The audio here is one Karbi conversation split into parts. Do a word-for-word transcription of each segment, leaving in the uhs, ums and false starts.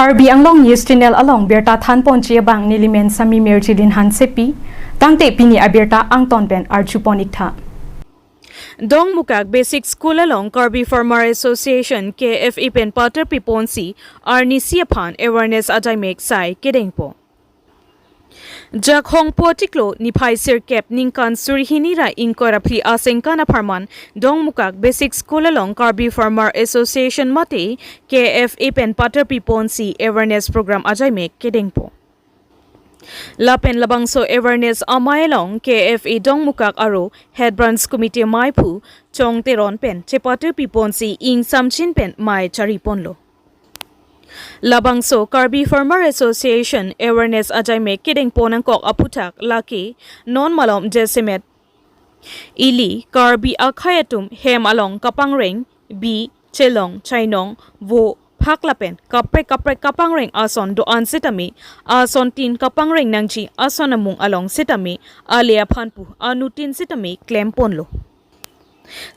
Karbi Anglong News Channel along birta thanponji abang nelimen Sami Merjilin Hansepi, tangte pini abirta angton pen arjupon iktha. Dongmukak Basic School along Karbi Farmer Association, K F A pen pater piponsi arnisi aphan awareness ajaimek sai kedengpo. Jakhong Potiklo niphai sirkep ningkan suri hini ra ingkoi ra phli asengkan apharman Dongmukak Basic School along Karbi Farmer Association mate K F A pen pater piponsi awareness program ajaimek kedengpo. Lapen labangso awareness amei along K F A Dongmukak aro Head Branch Committee meiphu Chong Teron pen chepater piponsi ingsamjin pen mei chariponlo. Labangso Karbi Farmer Association awareness ajaimek kedengpon angkok aphuthak lake non malom jasemet ili Karbi akhei atum hem along kapangreng, bi, chelong, chainong, vo, phak lapen kaprek kaprek kapangreng ason do-an sitame, asontin kapangreng nangji ason amung along sitame, ale aphan pu anuttin sitame klemponlo.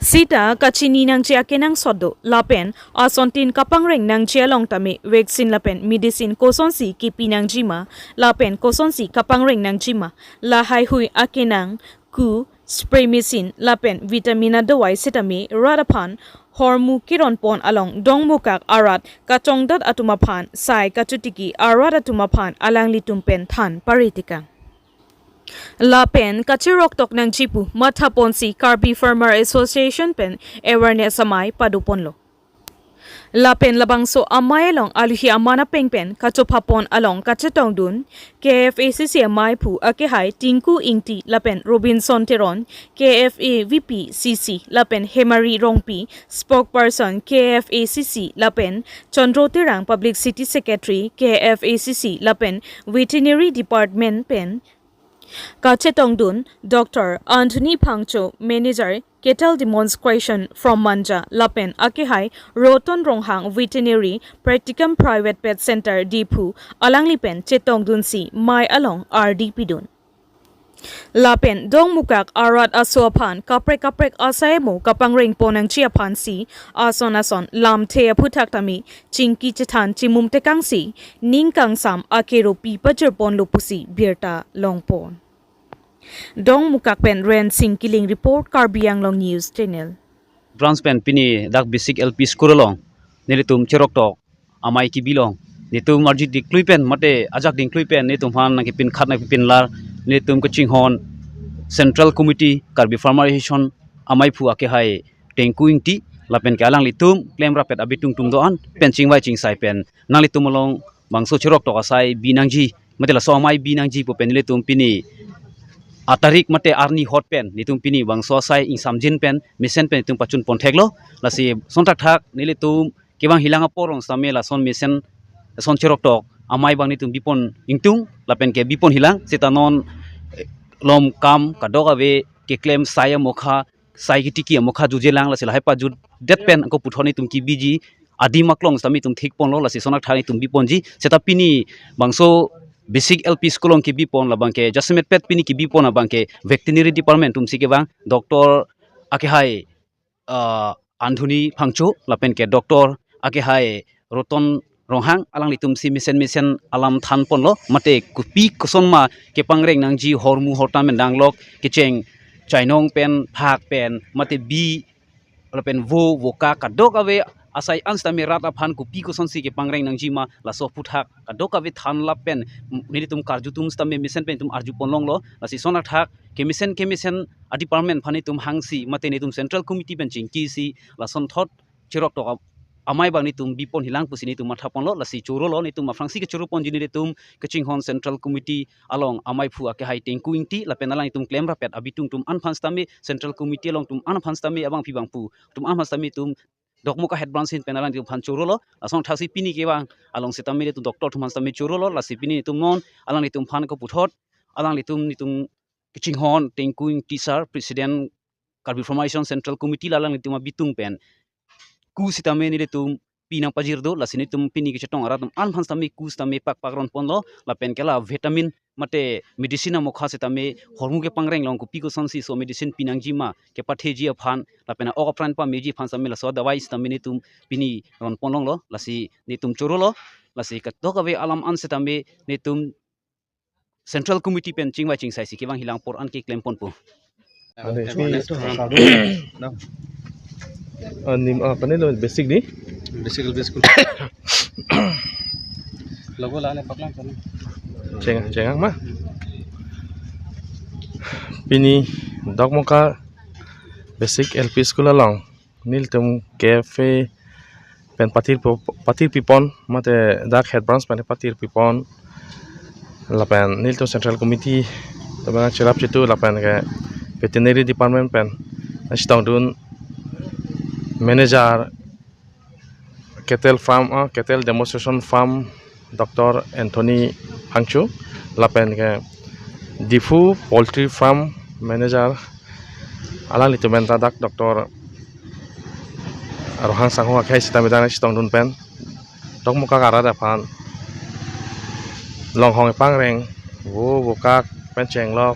Sita kachini nangji akenangsot do, lapen asontin kapangreng nangji along tame vaccine lapen medicine kosonsi kipi nangjima, lapen kosonsi kapangreng nangjima, lahaihui akenang, ku, spray machine lapen vitamin adawai sitame rat aphan hormu kironpon along Dongmukak arat kachongdat atum aphan sai kachotiki arat atum aphan alanglitum pen than paritikang. Lapen kachiroktok nangji pu mathaponsi Karbi Farmer Association pen awareness amei padoponlo. Lapen labangso amei along aluhi aman apeng pen kachophapon along kachetongdun K F A C C ameiphu akehai Tinku Ingti lapen Robinson Teron, K F A V P C C, lapen Hemari Rongpi, spokesperson K F A C C, lapen Chandro Terang, Publicity Secretary, K F A C C, lapen Veterinary Department pen kachetongdun Doctor Anthony Phangcho, Manager, Cattle Demonstration from Manja, lapen akehai Roton Ronghang, Veterinary Practicum Private Pet Center, Diphu, alangli pen chetongdunsi mei along ardi pidun. Lapen Dongmukak arat aso aphan kaprek kaprek asai amo kapangrengpon nangji aphansi ason ason lamthe aphuthak tame chingki chethan chimum tekangsi ning kangsam akeropi pajirponlo pusi birta longpon. Dongmukak pen Rensing Killing report, Karbi Anglong News Channel. Branch pen pini dak Basic L P School along nelitum chiroktok amei kebi along netum arju dingklui pen mate ajak dingklui pen netum aphan nangkepin khat nangkepin lar, netum kachinghon Central Committee Karbi Farmer Association ameiphu akehai Tengku Ingti lapen ke alanglitum klemrap-et abitung tum do-an pen chingvai chingsai pen nanglitum along bangso chiroktok asai bi nangji mate laso amei bi nangji pu pen nelitum pini atarik mate arni hot pen netum pini bangso asai ingsamjin pen mesen pen netum pachunpon theklo. Lasi son thakthak nelitum kevang hilang apor along sitame lason mesen, lason chiroktok amei abang netum bipon ingtung lapen ke bipon hilang seta non, eh, lom kam kadokave keklem sai amokha, sai ketiki amokha jujelang, lasi lahai pajutdet pen ako puthot netum kebiji adim aklong sitame netum thikponlo, lasi son thakthak netum biponji. Seta pini bangso Basic L P School along kebipon labang ke jasemet pet pini kebipon abang ke Veterinary Department atumsi kevang Doctor akehai, ah, Anthony Phangcho lapen ke Doctor akehai Roton Ronghang, alanglitumsi mesen mesen alam thanponlo mate kopi koson ma kepangreng nangji hormu hortam pen danglok kecheng chainong pen phak pen mate bi lapen vo voka kadokave asai an sitame rat aphan kopi kosonsi kepangreng nangjima laso aphuthak kadokave than lap pen nelitum karju atum sitame mesen pen netum arjupon longlo. Lasi son thakthak kemesen kemesen a department aphan netum hangsi mate netum Central Committee pen chingkisi lasonthot chiroktok a-, amei abang netum bipon hilang pusi netum mathaponlo. Lasi chorolo, netum aphrangsi kechoropon jini netum kachinghon Central Committee along ameiphu akehai Tengku Ingti lapen alanglitum klemrap-et abitung atum an aphan sitame, Central Committee along atum an aphan sitame, abangpi bangphu atum an aphan sitame netum Dongmukak Head Branch ahin pen alanglitum aphan chorolo. Lason thaksi pini kevang along sitame netum doctor atum aphan sitame chorolo. Lasi pini netum non alanglitum aphan ako puthot alanglitum netum kachinghon Tengku Ingti sir, President Karbi Farmer Association Central Committee, la alanglitum abitung pen ku sitame nelitum pinang pajir do. Lasi netum pini kachetong arat atum an aphan sitame ku sitame pakpak ronponlo lapen ke la vitamin mate medicine amokha sitame hormu kepangreng along kopi kosonsi laso medicine pinangjima kepatheji aphan lapen ok apran pameji aphan sitame laso adawai sitame netum pini ronpon longlo. Lasi netum chorolo. Lasi kadokave alam an setame nelitum Central Committee pen chingvai chingsai si kevang hilang apor an keklem ponpo. Ane, ini sadu. Anim apa ni lo basic di? Basic L P school. Logo la ne paklang kan. Ceng, cengang ma. Pini Dokmoka Basic L P School along nelitum cafe pen patir po-, patir pipon mate dak head branch pen patir pipon lapen nelitum Central Committee teman cherap chitu lapen ke Veterinary Department pen nangchetongdun manager cattle farm, ah, cattle demonstration farm Doctor Anthony Phangcho lapen ke Diphu Poultry Farm Manager alanglitum pen ta dak Doctor Rohang Sangho akhei sitame dak nangchetongdun pen Dokmoka arat aphan longhong ipangreng, vo vokak pen chenglok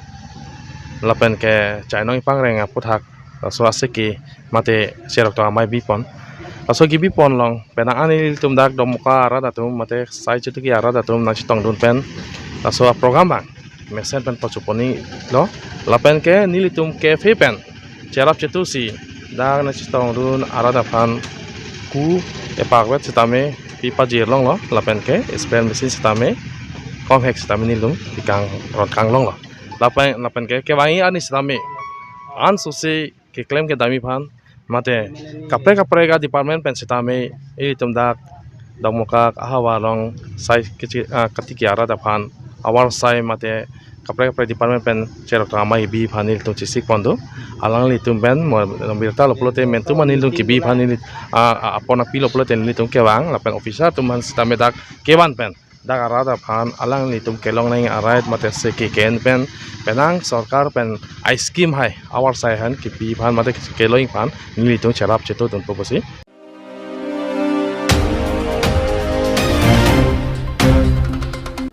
lapen ke chainong ipangreng aputhak laso asiki mate cherap to amei bipon. Laso kebi pon along penang ani ilitum dak Dokmoka arat atum mate sai chutuki arat atum nangchetongdun pen laso aprogram abang mesen pen pachuponi lo lapen ke nelitum cafe pen cherap chitu si dak nangchetongdun arat aphan ku epak vet sitame pi pajir longlo lapen ke spray machine sitame komhek sitame nelitum pikang ron kang longlo. Lapen, lapen ke kevang ani sitame an susi keklem kedam aphan mate kaprek kaprek a department pen sitame ilitum dak Dokmoka ahavar along sai kechi, ah, katiki arat aphan ahavar sai mate kaprek kaprek department pen cherap to amei bi aphan nelitum chesik pon do. Alanglitum pen mo birta lo pulote mentu ma nelitum kebi aphan neli, ah, ah, apon api lo pulote nelitum kevang lapen officer atum aphan sitame dak kevan pen dak arat aphan alanglitum kelong nang arai mate se keken pen penang sorkar pen a scheme hai ahavar sai aphan kebi aphan mate kelong aphan nelitum cherap chetongdunpo pusi.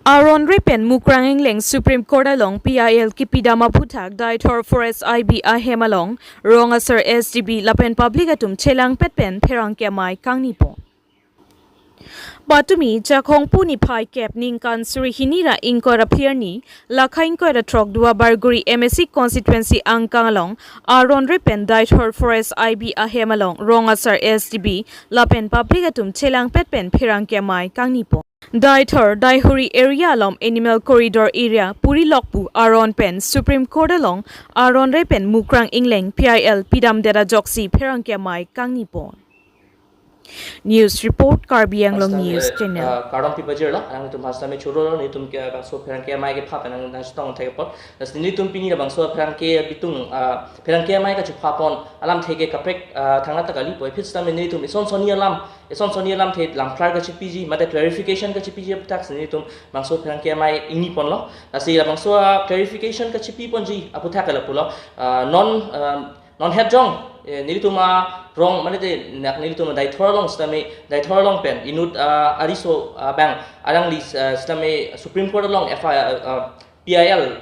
Aron Re pen Mukrang Ingleng Supreme Court along P I L kepidam aputhak Deithor Forest I B ahem along rong asar S D B lapen public atum chelangpet pen pherangke amei kangnipo. Patumi Chakhongpu niphai kep ningkan suri hini ra ingkoi ra phli arni, lakha ingkoi ra throk Duar Bagori M A C constituency angkang along Aron Re pen Deithor Forest I B ahem along rong asar S D B lapen public atum chelangpet pen pherangke amei kangnipo. Deithor Daihuri area along animal corridor area puri lokpu Aron pen Supreme Court along Aron Re pen Mukrang Ingleng P I L pidamdet ajoksi pherangke amei kangnipo. News report, Karbi Anglong News Channel. Ah, kardom pipajirlo, alangtum hasta me churolo, nelitum ke bangso pherangke amei kepha pen nangchetong thekpon. Lasi nelitum pini labangso pherangke bitung, ah, pherangke amei kachepha pon alamthe ke kaprek, ah, thangta kalipo. Phit sitame nelitum ison sonni alam, ison sonni alamthe lamphlar kachepiji mate clarification kachepiji aputhak si nelitum bangso pherangke amei ingni ponlo. Lasi labangso, ah, clarification kachepi ponji aputhak ke lapulo, ah, non, ah, non het jong, eh, nelitum arong mate dak nelitum Deithor along sitame Deithor along pen inut, ah, ariso, ah, abang alangli, ah, sitame Supreme Court along F I R, ah, P I L,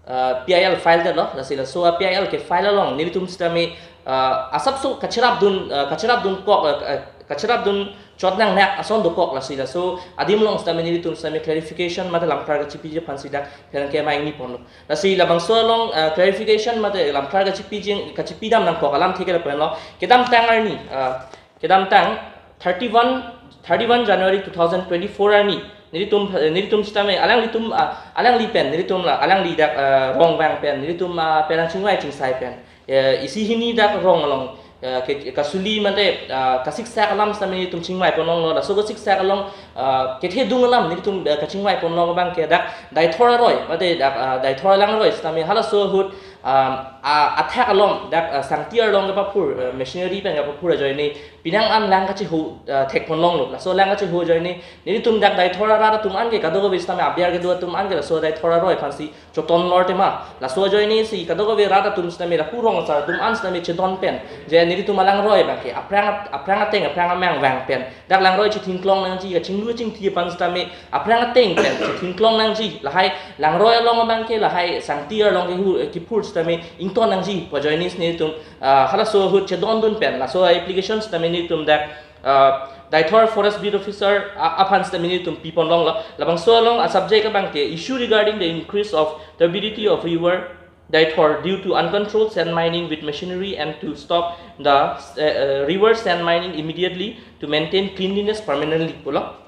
ah, P I L file detlo, lasi laso, ah, P I L kefile along nelitum sitame, ah, asapso kacherapdun, ah, kacherapdun kok, ah, ah, kacherapdun chot nangnak ason dokok, lasi laso adim along sitame nelitum sitame clarification mate lamphlar kachepiji aphan si dak pherangke amei ingni ponlo. Lasi labangso along, ah, clarification mate lamphlar kachepiji, kachepidam nangkok alamthe ke lapenlo. Kedamtang arni, ah, kedamtang thirty-one, thirty-one January two thousand twenty-four arni nelitum, eh, nelitum sitame alanglitum, ah, alangli pen nelitum la alangli dak, ah, rong abang pen nelitum, ah, pherang chingvai chingsai pen, eh, isi hini dak rong along, eh, ke, kasuli mate, ah, kasiksak alam sitame nelitum chingvai ponlonglo. Laso kasiksak along, ah, kethedung alam nelitum, eh, kachingvai ponlong abang ke dak Deithor aroi mate dak, ah, Deithor alang aroi sitame halaso ahut, ah, ah, athak along dak, ah, sangti arlong kapaphur, eh, machinery pen kapaphur ajoine penang an lang kacheho, ah, thek ponlonglo. Laso lang kacheho ajoine nelitum dak Deithor arat atum an ke kadokave sitame abiar kedo atum an ke laso Deithor aroi aphan si choton lor tema. Laso ajoine si kadokave rat atum sitame lapu rong asar atum an sitame chedon pen je nelitum alangroi abang ke aphrang, aphrang ateng aphrang amang vang pen dak langroi chethingklong nangji, kachinglu chingthi aphan sitame aphrang ateng pen chethingklong nangji. Lahai langroi along abang ke, lahai sangti arlong kehu, kephur sitame ington nangji pu ajoine si nelitum, ah, halaso ahut chedondun pen laso application sitame nelitum dak, ah, Deithor Forest Beat Officer a- aphan sitame nelitum pipon longlo. Labangso along a subject abangke issue regarding the increase of turbidity of river Deithor due to uncontrolled sand mining with machinery and to stop the uh, uh, river sand mining immediately to maintain cleanliness permanently pulo.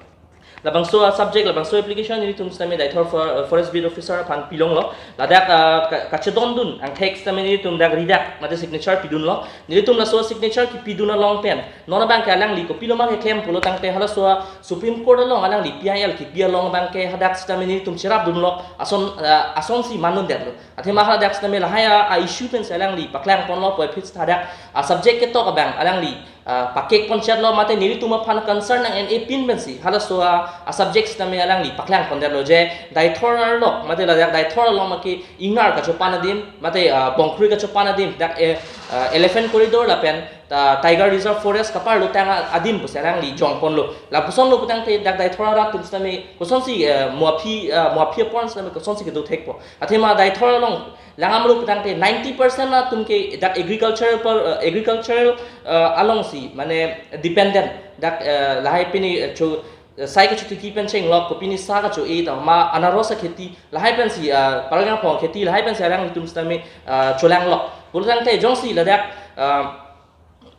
Labangso a subject, labangso application nelitum sitame Deithor for, uh, Forest Beat Officer aphan pilonglo. Ladak uh, ka- kachedondun angthek sitame nelitum dak ridak mate signature pidunlo. Nelitum laso signature kipidun along pen non abangke alangli kopiloma keklem pulo tangte halaso a Supreme Court along alangli P I L kipi along abangke hadak sitame nelitum cherapdunlo, ason uh, asonsi mandundetlo. Athema hadak sitame lahai a a issue pensi alangli paklangponlo, puvoiphit hadak a subject ketok abang alangli uh, pakekponchetlo mate nelitum aphan concern nang-en-e pin pensi halaso a a subject sitame alangli paklangpondetlo je Deithor arlok mate ladak Deithor along make ingnar kachopan adim mate uh, bongkrui kachopan adim dak eh, uh, Elephant Corridor lapen ta Tiger Reserve Forest kaparlo tang a- adim pusi alangli jongponlo. Lapusonlo putangte dak Deithor arat atum sitame kosonsi uh, muaphi uh, muaphi apor sitame kosonsi kedo thekpo. Athema Deithor along langdamlo putangte ninety percent atum ke dak agricultural per, uh, agricultural uh, alongsi mane dependent dak uh, lahai pini uh, cho uh, sai kachotiki pen chenglok, kopini sa kacho-e, ta ma anaros akheti lahai pensi uh, parang pong kheti lahai pensi alanglitum sitame uh, cholanglok. Pulotangte jongsi ladak uh,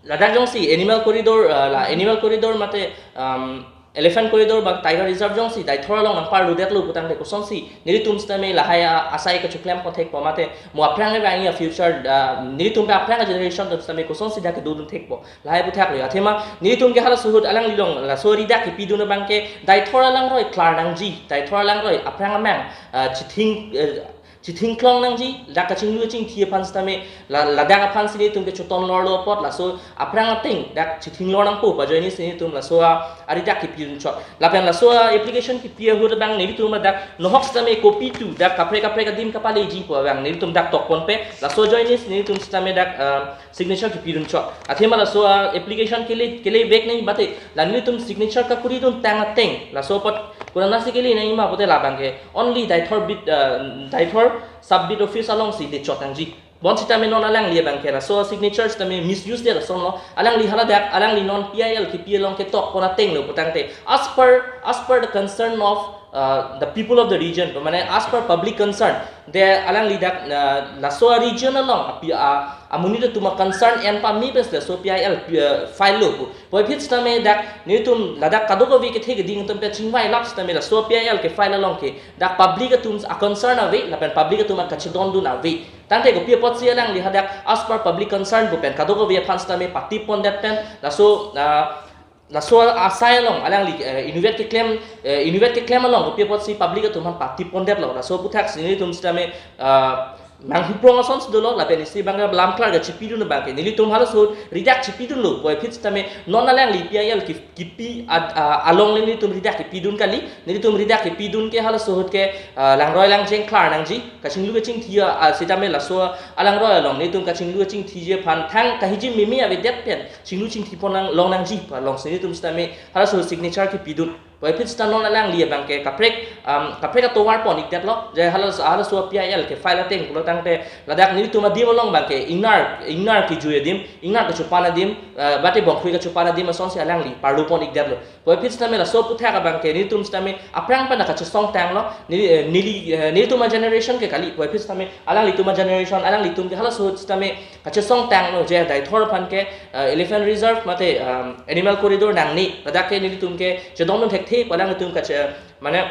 ladak jongsi animal corridor uh, la animal corridor mate um, Elephant Corridor ba Tiger Reserve jongsi Deithor along nangparludetlo putangte kosonsi nelitum sitame lahai a- asai kachoklem kothekpo mate mo aphrang abang a future uh, nelitum ke aphrang a generation atum sitame kosonsi dak kedodun thekpo, lahai puthaklo. Athema nelitum ke halaso ahut alanglilong laso ridak kipidun abangke Deithor alangroi klar nangji, Deithor alangroi aphrang amang uh, chithing uh, chithingklong nangji, dak kachinglu kachingthi aphan sitame la- ladak aphansi nelitum ke choton lorlo apot laso aphrang ateng dak chithinglor nangpo pu ajoinesi nelitum laso a aridak kipidunchot. Lapen laso a application kipi ahut abang nelitum dak nohok sitame kopi tu dak kaprek kaprek adim kapaleji pu abang nelitum dak tokponpe, laso ajoinesi nelitum sitame dak uh, signature kipidunchot. Athema laso a application kele kele vek nangji mate la nelitum signature kakuridun tang ateng laso apot konatsi kele nangji ma pute labangke only Deithor beat uh, Deithor sub beat office alongsi dechot nangji. Bonsitame non alangli abangke laso signature sitame misuse det asonlo. Alangli haladak alangli non P I L kipi along ketokpon atenglo putangte as per as per the concern of uh, the people of the region, mane as per public concern, de alangli dak uh, laso region along api a amonit atum a concern en pame pensi laso P I L uh, file lo pu. Puvoiphit sitame dak nelitum ladak kadokave kethe keding atum pen chingvailap sitame laso P I L kefile along ke dak public atum a concern ave lapen public atum a kachedondun ave. Tangte kopi apotsi alangli hadak as per public concern pu pen kadokave aphan sitame patippondet pen laso uh, laso asai along alangli uh, inutvet keklem uh, inutvet keklem along kopi apotsi public atum aphan patippondet lo, laso aputhaksi nelitum sitame uh, manghuprong asonsi dolo lapen isi bang lam klar kachipidun abangke nelitum halaso ahut ridak chipidunlo, puvoiphit sitame non alangli P I L ki- kipi ad- uh, alongle nelitum ridak kipidun kali. Nelitum ridak kipidun ke halaso ahut ke uh, langroi langjeng klar nangji, kachinglu kachingthi uh, sitame laso alangroi along nelitum kachinglu kachingthiji aphan thang kahiji mimi avedet pen chinglu chingthipon nang long nangji pu alongsi nelitum sitame halaso signature kipidun. Puvoiphit sita non alangli abangke kaprek um, kaprek atovarpon-ikdetlo je halaso halaso P I L kefile ateng pulotangte ladak nelitum adim along abangke ingnar ingnar kijui adim, ingnar kachopan adim uh, mate bongkrui kachopan adim asonsi alangli parlupon-ikdetlo. Puvoiphit sitame laso aputhak abangke nelitum sitame aphrang pen kachesong tanglo, neli uh, neli uh, nelitum a generation ke kali, puvoiphit sitame alanglitum a generation alanglitum ke halaso ahut sitame kachesong tanglo je Deithor aphan ke uh, Elephant Reserve mate um, Animal Corridor nangne, ladak ke nelitum ke chedondun thekthe pu alanglitum kache mane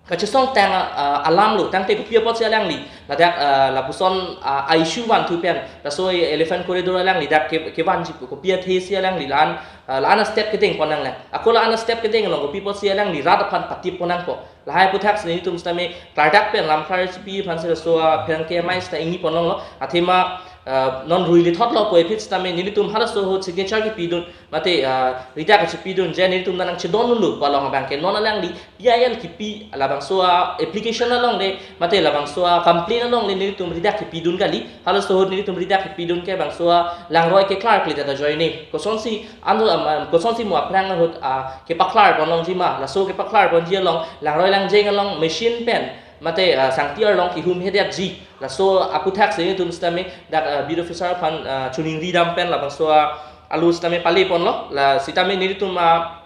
kachesong tang uh, alam lo. Tangte kopi apotsi alangli ladak uh, lapuson uh, a issue vanthu pen laso Elephant Corridor alangli dak ke kevanji pu, kopi athesi alangli la-an uh, la-an a step kedengpon nanglang, ako la-an a step kedeng along kopi apotsi alangli rat aphan patipponangpo, lahai aputhaksi nelitum sitame klardak pen lam klar chipi aphansi laso uh, pherangke amei sita ingnipon longlo. Athema uh, non rui lithotlo, puvoiphit sitame nelitum halaso ahut signature kipidun mate uh, ridak kachipidun je nelitum nang chedondunlo pu along abangke non alangli P I L kipi labangso a application alongle mate labangso a complaint alongle nelitum ridak kipidun kali. Halaso ahut nelitum ridak kipidun ke bangso a langroi keklarkledet ajoine kosonsi ano um, kosonsi mo aphrang ahut uh, kepaklarpon longji ma, laso kepaklarponji along langroi langjeng along machine pen mate uh, sangti arlong kihumhedetji, laso aputhaksi nelitum sitame dak uh, beat officer aphan uh, choningridam pen labangso a alu sitame paleponlo, la sitame nelitum uh,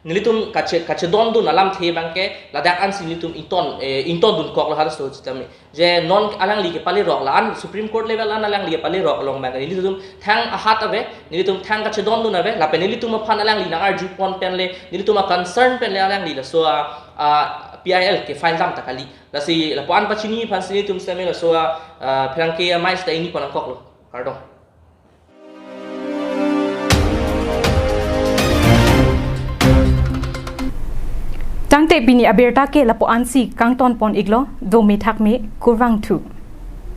nelitum kache kachedondun alamthe abangke ladak ansi nelitum ington eh, ingtondunkoklo halaso sitame. Je non alangli ke palerok la-an Supreme Court level an alangli ke palerok along abangke nelitum thang ahat ave, nelitum thang kachedondun ave, lapen nelitum aphan alangli nang-arjupon pen le, nelitum a-concern pen le alangli laso a, a P I L ke file dam ta kali. Lasi lapu-an pachini aphansi nelitum sitame laso a, a pherangke amei sita ingniponangkoklo. Kardom. Tangte pini abirta ke lapu-ansi kangtonpon-iklo, dome thakme, kurvangthu.